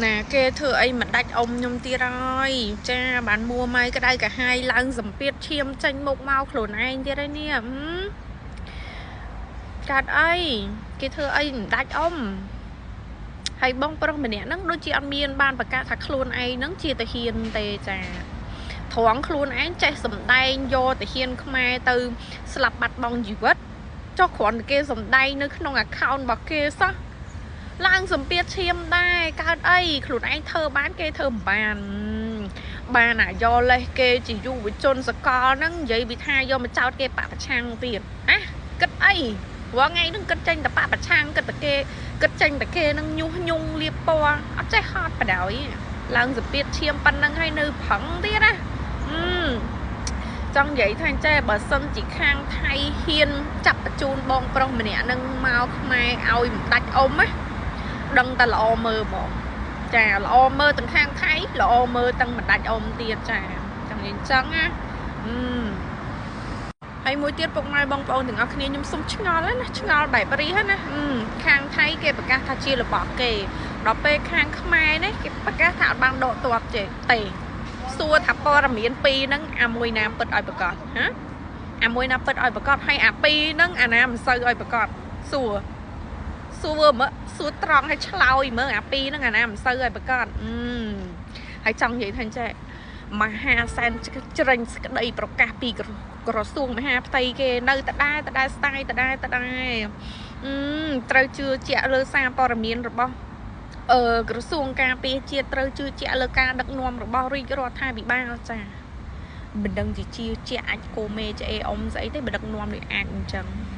ណាគេធ្វើអីមិនដាច់អ៊ំខ្ញុំទៀតហើយចាបានមួម៉ៅក្តៅកាហាយឡើងសម្ពាធឈាមចេញមុខមកខ្លួនឯងទៀតហើយនេះកើតអីគេធ្វើអីមិនដាច់អ៊ំហើយបងប្រុសម្នាក់ហ្នឹងដូចជាអត់មានបានប្រកាសថាខ្លួនឯងហ្នឹងជាទាហានទេចាត្រង់ខ្លួនឯងចេះសំដែងយកទាហានខ្មែរទៅស្លាប់បាត់បង់ជីវិតចុះគ្រាន់តែគេសំដែងនៅក្នុង account របស់គេសោះឡើងសម្ពាធឈាមដែរកើតអីខ្លួនឯងធ្វើបានគេធ្វើមិនបានបានអាយកលេសគេជាយុវជនសកលហ្នឹងនិយាយវិថាយកមកចោតគេបពប្រឆាំងទៀតណាគិតអីរាល់ថ្ងៃហ្នឹងគិតចេញតែបពប្រឆាំងគិតតែគេគិតចេញតែគេនឹងញុះញង់លៀបពណ៌អត់ចេះហត់បដ ாய் ឡើងសម្ពាធឈាមប៉ុណ្ណឹងហើយនៅប្រឹងទៀតណាចង់និយាយថាចេះបើសិនជាខាងថៃហ៊ានចាប់បញ្ជូនបងប្រុសម្នាក់នឹងមកខ្មែរឲ្យមិនដាច់អ៊ំណាដឹងតែល្អមើលហ្មងចាល្អមើលទាំងខាងថៃល្អមើលទាំងមិនដាច់អ៊ំទៀតចាចង់និយាយអញ្ចឹងណាហើយមួយទៀតពុកម៉ែបងប្អូនទាំងអស់គ្នាខ្ញុំសុំឆ្ងល់ណាឆ្ងល់បែបរីណាខាងថៃគេប្រកាសថាជារបស់គេដល់ពេលខាងខ្មែរនេះគេប្រកាសថាអត់បានដកទ័ពទេសួរថាព័ត៌មានពីរហ្នឹងអាមួយណាពិតឲ្យប្រកាសហ៎អាមួយណាពិតឲ្យប្រកាសហើយអាពីរហ្នឹងអាណាមិនសូវឲ្យប្រកាសសួរសួរមើលសួរត្រង់ឲ្យឆ្លើយមើលអាពីរហ្នឹងអាណាមិនសូវឲ្យប្រកាសហើយចង់និយាយថាចេះមហាសែនច្រិញស្ក្តីប្រកាសពីក្រសួងមហាផ្ទៃគេនៅតដែរតដែរស្ទាយតដែរតដែរត្រូវជឿជាក់លើសារព័ត៌មានរបស់ក្រសួងការពារជាតិត្រូវជឿជាក់លើការដឹកនាំរបស់រាជរដ្ឋាភិបាលចាមិនដឹងជាជាជាអាចគោមេជាអេអ៊ំស្អីទេបើដឹកនាំដូចអាចអញ្ចឹង។